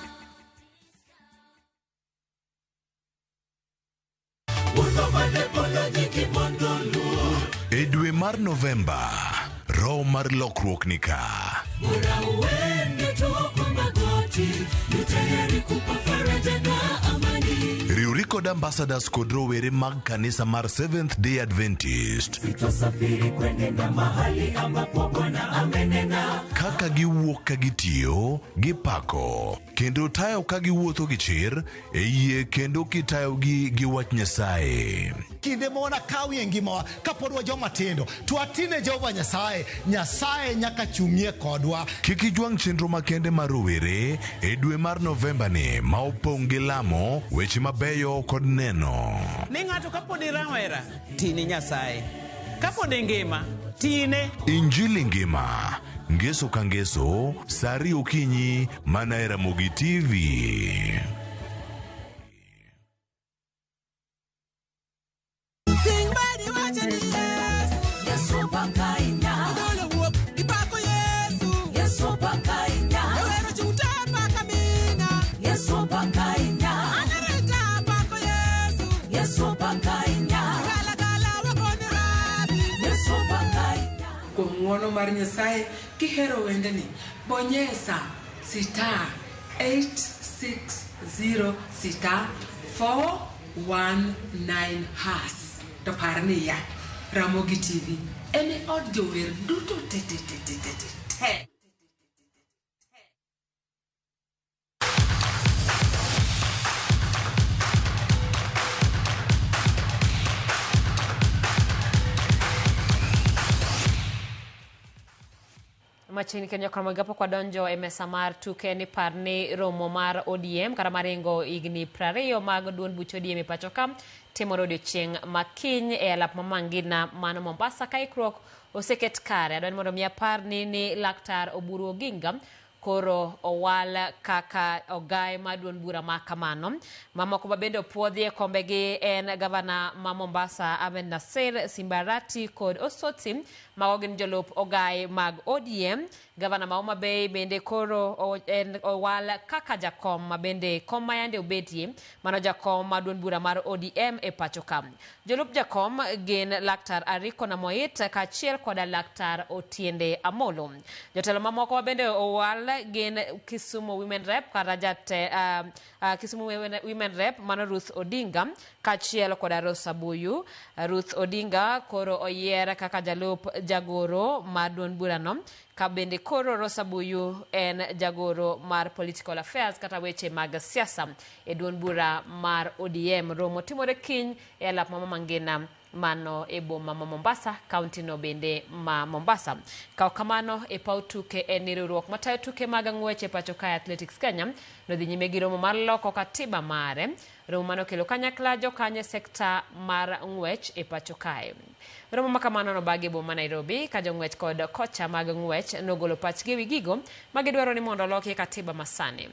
E dwe mar Novemba, roho mar lokruok ni ka. Bora uende tu kwa magoti, yu tayari kupa faraja na amani. Riwri kod ambassadors kod rowere mag kanisa mar Seventh Day Adventist Sitosafiri kwenenda mahali ambapo Bwana amenena. kaka giwuok ka gitiyo, gipako, kendo tayo ka giwuotho gi chir e yie kendo kitayogi gi wach Nyasaye. Kinde ma wanakawie ngimawa kapod wa joma tindo to watine Jehova Nyasaye, Nyasaye nyaka chung'ie kodwa. Kik ijwang' chenro makende mar rowere e dwe mar Novemba ni ma opong' gi lamo, weche mabeyo kod neno. Ni ng'ato kapod irawera, tini Nyasaye. Kapod ingima, tine. Injili ngima, ngeso ka ngeso, sa ariyo okinyi, mana e Ramogi TV. Ting badi wacho ni Yesu. Yesu pakainya. Ogolo wuok ipako Yesu. Yesu pakainya. Ewero chuta pakamina. Yesu pakainya. Anareta pako Yesu. Yesu pakainya. Gala gala wakoni rabi. Yesu pakainya. Kuom ng'wono mar Nyasaye kihero wendeni, bonyesa star 860 star 419 hash. To par niya, Ramogi TV en e od jower duto te te te te te te te. Machiegni kendo nyakoro kapok wadonjo e mesa mar tuke ni par ni romo mar ODM kata maringo higni 20 mag duond buch ODM e pacho ka timore odiochieng' makiny e alap ma Mangina mano Mombasa ka ikruok oseket kare. Adwaro ni mondo mi apar ni Laktar Oburu Oginga koro owal kaka ogaye mar duond bura ma kamano. Mamoko ma bende opuodhi e kombegi en gavana ma Mombasa Ahmed Nassir, Simbarati kod Osoti, mago gin jolup ogaye mag ODM. Gavana ma Homa Bay bende koro en owal kaka jakom ma bende kom ma yande obetie mano jakom ma duond bura mar ODM e pacho ka. Jolup jakom gin Laktar Ariko Namoit kaachiel koda Laktar Otiende Amolo. Jotelo mamoko ma bende owal gin Kisumu Women Rep kata jate Kisumu Women Rep mano Ruth Odinga kaachiel koda Rosa Buyu. Ruth Odinga koro oyier kaka jalup jagoro mar duond burano, ka bende koro Rosa Buyu en jagoro mar political affairs kata weche mag siasa e duond bura mar ODM. Romo timore kiny e alap ma Mama Ngina mano e boma ma Mombasa, kaunti no bende ma Mombasa. Kaw kamano e paw tuke en ni riwruok matayo tuke mag ng'wech e pacho kae Athletics Kenya nodhi nyime gi romo mar loko katiba mare. Romo manokelo kanyakla jokanyo e sekta mar ng'wech e pacho kae. Romo ma kamano nobagi e boma ma Nairobi ka jong'wech kod kocha mag ng'wech nogolo pachgi ewi gigo ma gidwaro ni mondo oloki e katiba masani.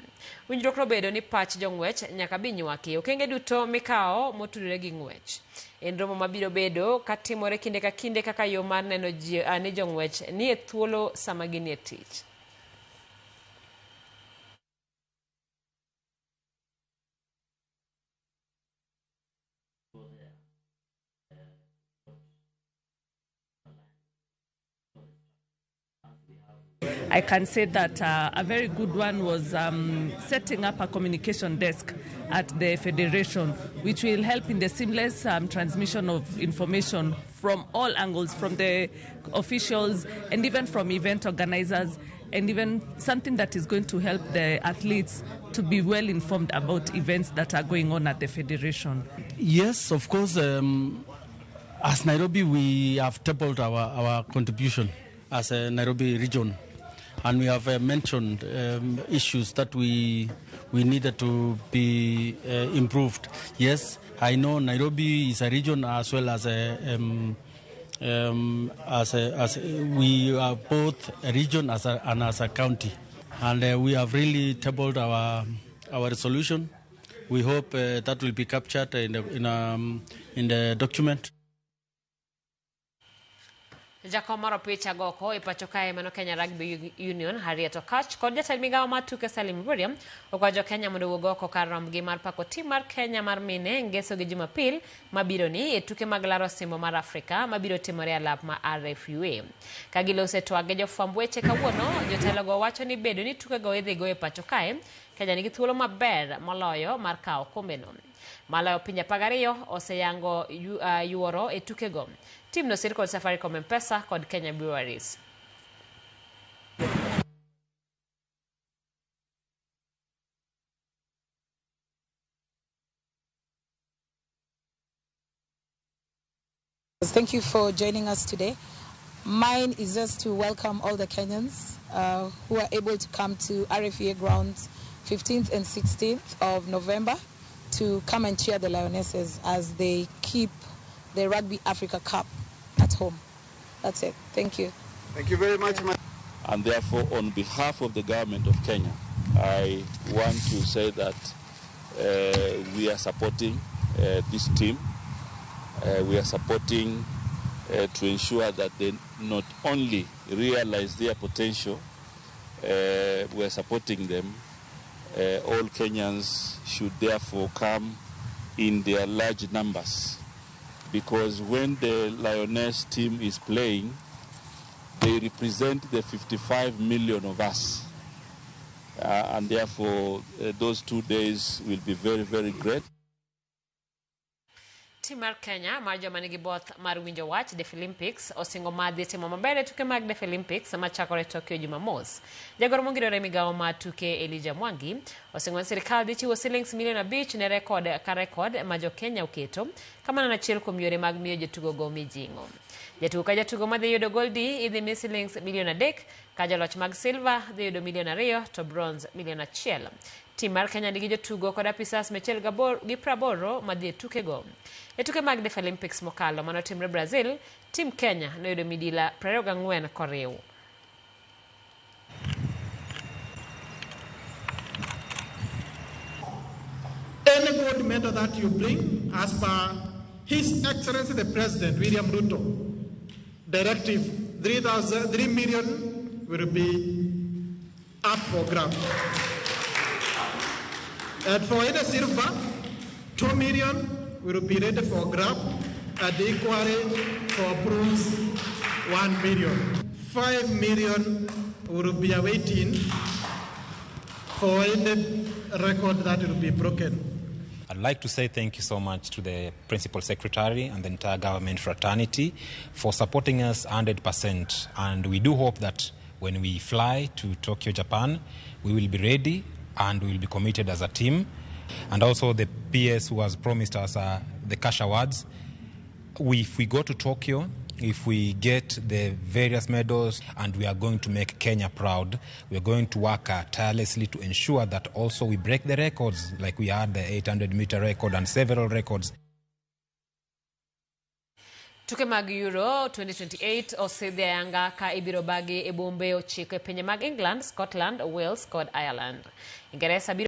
Winjruok nobedo ni pach jong'wech nyaka bi nywaki okenge duto mikawo motudore gi ng'wech. En romo mabiro bedo katimore kinde ka kinde kaka yo mar neno ni jong'wech ni e thuolo sama ginie tich. I can say that a very good one was setting up a communication desk at the Federation, which will help in the seamless transmission of information from all angles, from the officials and even from event organizers, and even something that is going to help the athletes to be well informed about events that are going on at the Federation. Yes, of course. As Nairobi, we have tabled our contribution as a Nairobi region. And we have mentioned issues that we needed to be improved. Yes, I know Nairobi is a region as well as we are both a region and as a county, and we have really tabled our resolution. We hope that will be captured in the document. Jakom mar opich agoko e pacho kae mano Kenya Rugby Union Harriet Okatch kod jatend migawo mar tuke Salim Mvurya okwayo jo Kenya mondo owuog oko kar rombgi mar pako tim mar Kenya mar mine ngeso gi Jumapil mabiro ni e tuke mag laro osimbo mar Afrika mabiro timore e alap ma RFUA. Ka giloso e twak gi jofwamb weche kawuono, jotelogo wacho ni bedo ni tukego idhi go e pacho kae, Kenya nigi thuolo maber moloyo mar kawo okombeno. Maloyo pinje 12 oseyango yuoro e tukego. Tim no sir kod Safaricom M-Pesa kod Kenya Breweries. Thank you for joining us today. Mine is just to welcome all the Kenyans who are able to come to RFUA grounds 15th and 16th of November to come and cheer the Lionesses as they keep the Rugby Africa Cup at home. That's it. Thank you. Thank you very much. And therefore, on behalf of the government of Kenya, I want to say that we are supporting this team. We are supporting to ensure that they not only realize their potential, we are supporting them. All Kenyans should therefore come in their large numbers, because when the Lioness team is playing, they represent the 55 million of us. And therefore, those 2 days will be very, very great. Tim mar Kenya mar joma nigi both mar winjo wach Deaflympics osingo madhi timo maber e tuke mag Deaflympics machakore Tokyo Jumamos. Jagoro mongirore migawo mar tuke Elijah Mwangi osingo ni sirikal dhi chiwo silings milion 5 ne rekod ka rekod ma jo Kenya oketo kamano en achiel kuom yore mag miyo jotugo go mijing'o. Jatugo ka jatugo madhi yudo goldi idhi mi silings milion 3 ka joloch mag silver dhi yudo milion 2 to bronze milion 1. Tim mar Kenya nigi jotugo kod apisas 180 madhi e tukego. E tuke mag Deaflympics mokalo manotimre Brazil, tim Kenya noyudo midila 24 koriw. Any gold medal that you bring, as per His Excellency the President William Ruto, Directive 3 million will be up for grab. And for any silver, 2 million will be ready for grab, and equally for bronze, 1 million. 5 million will be awaiting for any record that will be broken. I'd like to say thank you so much to the Principal Secretary and the entire government fraternity for supporting us 100%. And we do hope that when we fly to Tokyo, Japan, we will be ready and we will be committed as a team. And also the PS who has promised us the cash awards. If we go to Tokyo, if we get the various medals, and we are going to make Kenya proud, we are going to work tirelessly to ensure that also we break the records, like we had the 800-meter record and several records. Tuke mag Euro 2028 osedhi ayanga ka ibiro bagi e bombe 9 e pinje mag England, Scotland, Wales kod Ireland. Ingeresa biro